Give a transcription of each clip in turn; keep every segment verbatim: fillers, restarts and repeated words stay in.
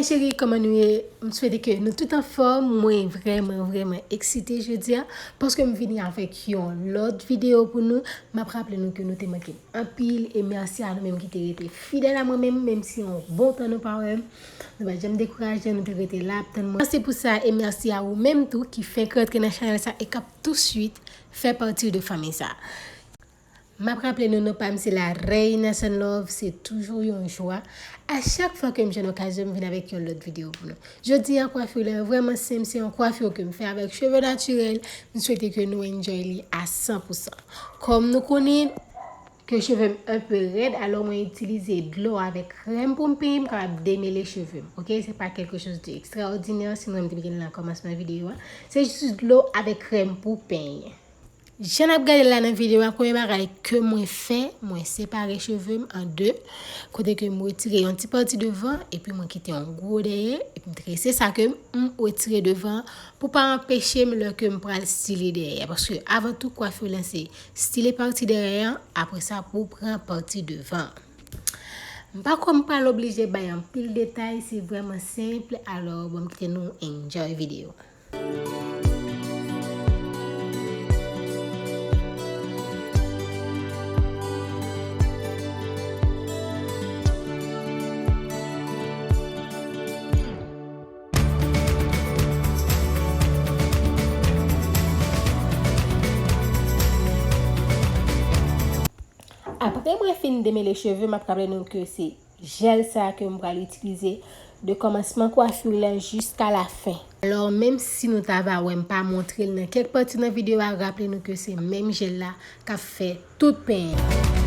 Cheri, kòman nou ye? M swete ke nou tout anfòm. Mwen vrèman, vrèman eksite jodi a, paske m vini avèk yon lòt videyo pou nou. M ap raple nou ke nou te manke m anpil, e mèsi a nou menm ki te rete fidèl a mwen menm, menm si yon bon tan nou pa wè m. Nou pa janm dekouraje, nou te rete la ap tann mwen. Mèsi pou sa, e mèsi a ou menm tou ki fèk rantre nan chanèl sa e k ap touswit fè pati de fanmi sa. M ap raple nou, non pa m se la Reina Sun Love, se toujou yon jwa. A chak fwa ke m jwenn okazyon, m vin avèk yon lòt videyo pou nou. Jodi a, kwafi la vrèman senp, se yon kwafi ke m fè avèk cheve natirèl. M swete ke nou enjoy li a san pou san. Kòm nou konnen ke cheve m enpe rèd, alò mwen itilize dlo avèk krèm pou m penyen, m kapab demele cheve m. Oke, se pa quelque chose de extraordinaire, sinon m te gen nan kòmansman videyo a. Se jis dlo avèk krèm pou penyen. Jan n ap gade la nan videyo a, premye bagay ke mwen fè, mwen separe cheve m an de, kote ke m retire yon ti pati devan, epi mwen kite yon gwo dèyè, epi m trese sa ke m retire devan, pou pa anpeche m lè ke m pral style dèyè. Paske avan tou, kwafi lan se style pati dèyè an, apre sa pou pran pati devan. M pa kwè m pral oblije bay anpil detay, se vrèman senp, alò, bon, m kite nou enjoy videyo a. Apre mwen fin demele cheve, m ap raple nou ke se jèl sa ke m pral itilize de kòmansman kwafi lan jiska la fen. Alò, menm si nou ta va wè m pa montre l nan kèk pati nan videyo a, raple nou ke se menm jèl la k ap fè tout penyen an.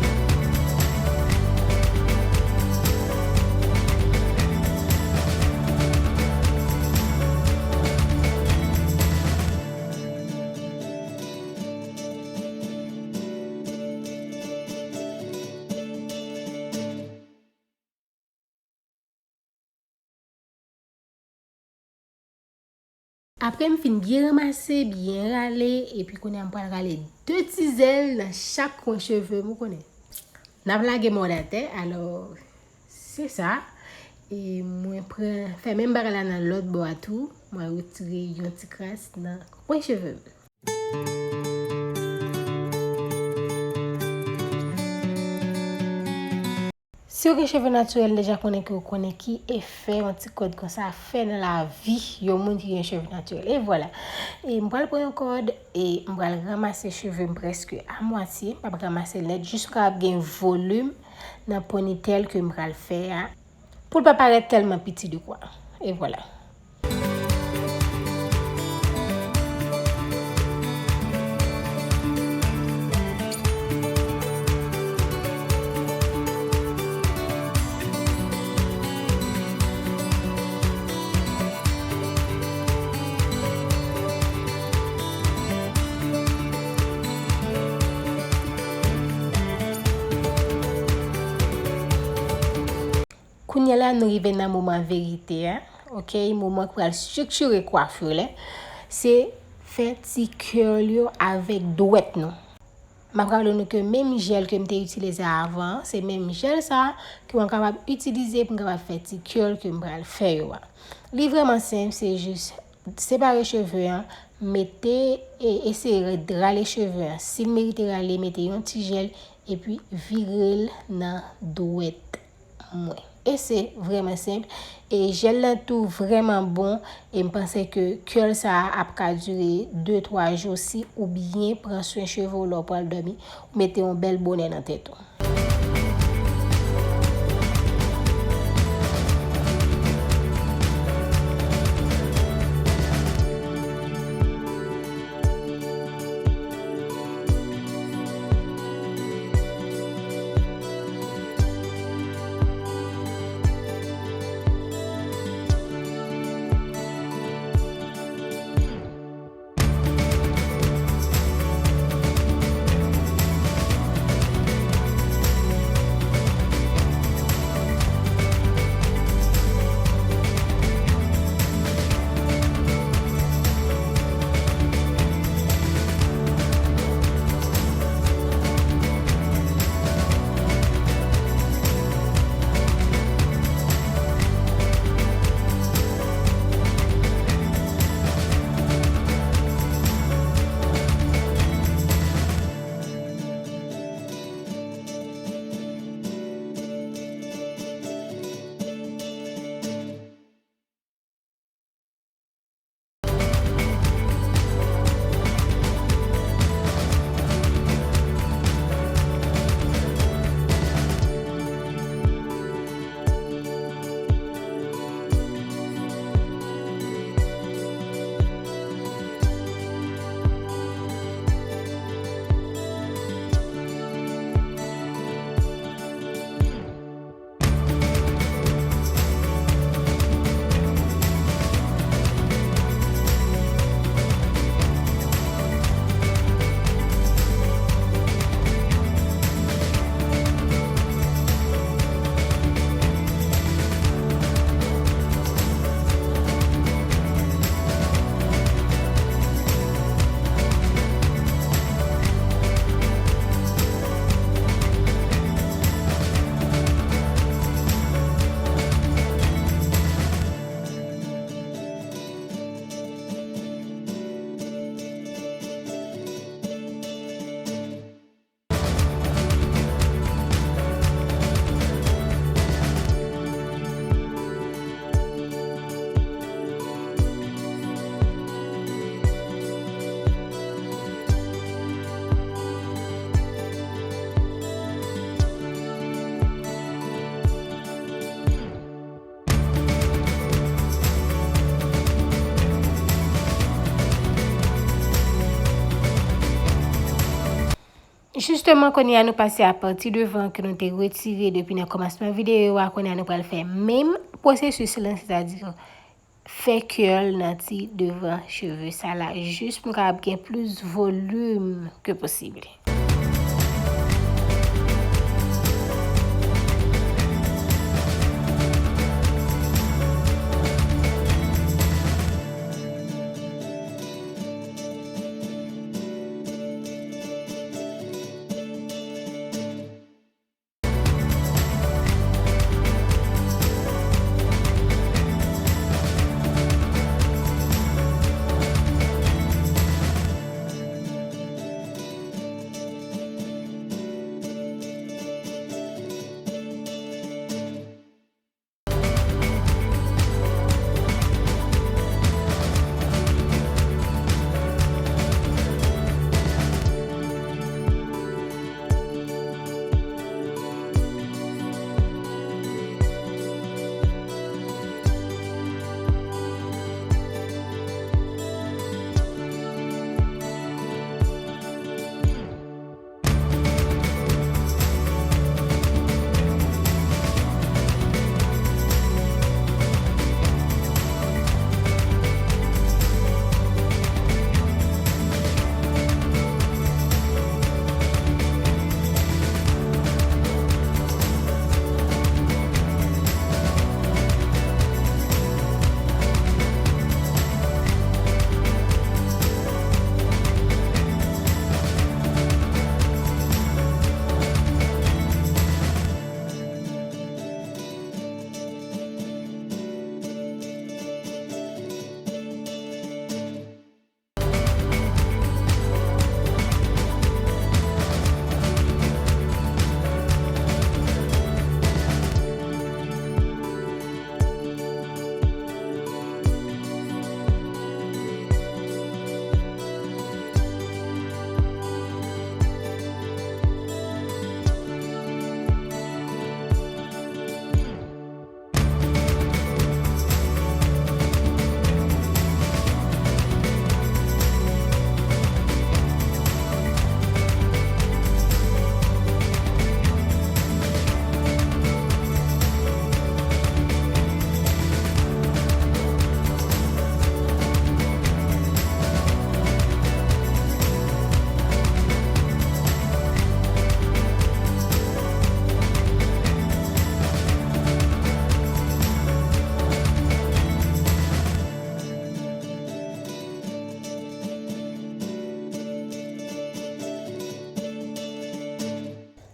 Apre m fin byen ranmase, byen rale, epi kounye a m pral rale de ti zèl nan chak kwen cheve m, ou konnen. N ap lage mòd atè, alò, se sa. E mwen pran, fè menm bagay la nan lòt bò a tou, mwen retire yon ti kras nan kwen cheve m. Si w gen cheve natirèl, deja konnen ke w konnen ki efè yon ti kòd konsa fè nan lavi yon moun ki gen cheve natirèl. E vwala. E m pral pran yon kòd e m pral ranmase cheve m prèske a mwatye. M p ap ranmase l nèt, jis pou kapab gen volim nan ponitèl ke m pral fè a. Pou l pa parèt tèlman piti de kwa. E vwala. Kounye a la, nou rive nan moman verite a, oke, moman ki pral estriktire kwafi la, se fè ti curl yo avèk dwèt nou. M ap raple nou ke menm jèl ke m te itilize avan an, se menm jèl sa a ke mwen kapab itilize pou m kapab fè ti curl ke m pral fè yo a. Li vrèman senp, se jis separe cheve an, mete, e eseye rale cheve an. Si l merite rale, mete yon ti jèl, epi vire l nan dwèt mwen. E se vrèman senp. E jèl lan tou vrèman bon. E m panse ke curl sa a ap ka dire de twa jou si ou byen pran swen cheve w lè w pral dòmi. Ou mete yon bèl bonè nan tèt ou. Jisteman, kounye a nou pase a pati devan ke nou te retire depi nan kòmansman videyo a. Kounye a nou pral fè menm pwosesis lan, sètadi fè curl nan ti devan cheve sa la, jis pou n kapab gen plis volim ke posib.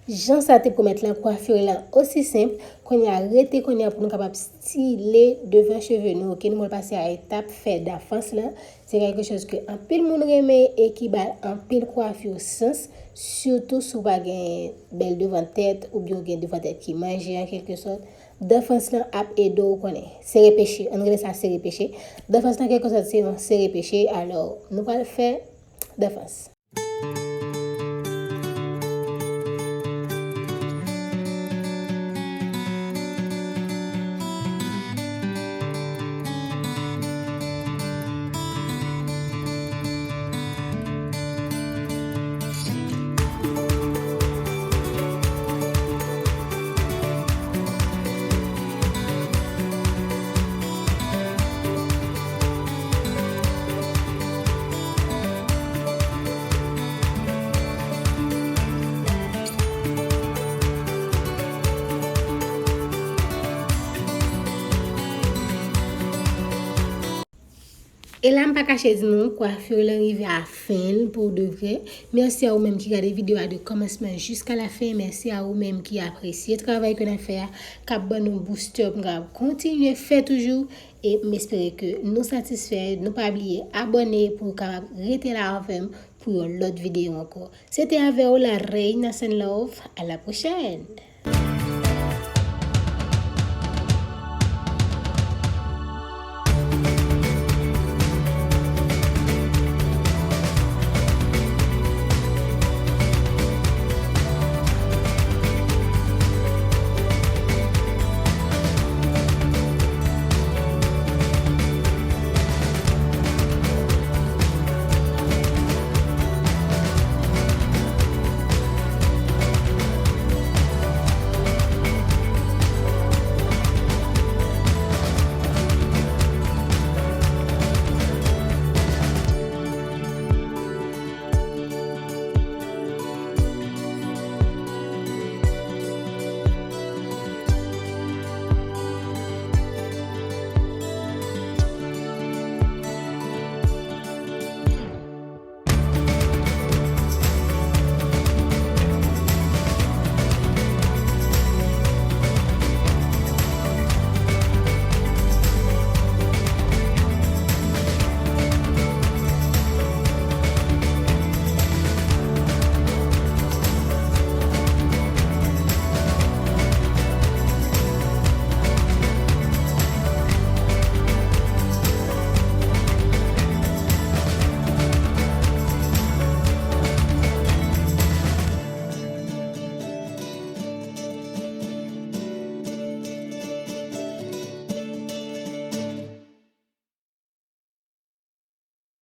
Jan sa te pwomèt lan, kwafi lan osi senp. Kounye a, rete kounye a pou nou kapab stile devan cheve nou, oke? Nou pral pase a etap fè dafans lan. Se kèlke chòz ke anpil moun renmen e ki ba anpil kwafi sans, sitou si w pa gen bèl devan tèt oubyen w gen devan tèt ki manje an kèlke sòt. Dafans lan ap ede w konnen. Sere peche, ann rele sa sere peche. Dafans lan kèlke sòt se yon sere peche, alò nou pral fè dafans. E la, m pa kache di nou, kwafi lan rive a fen l pou de vrè. Mèsi a ou menm ki gade videyo a de kòmansman jiska la fen. Mèsi a ou menm ki apresye travay ke n ap fè a, k ap ban nou booster pou n kapab kontinye fè toujou. E m espere ke nou satisfè. Nou pa bliye abòne pou w kapab rete la avè m pou yon lòt videyo ankò. Se te avè w la Reina Sen Love. À la prochaine!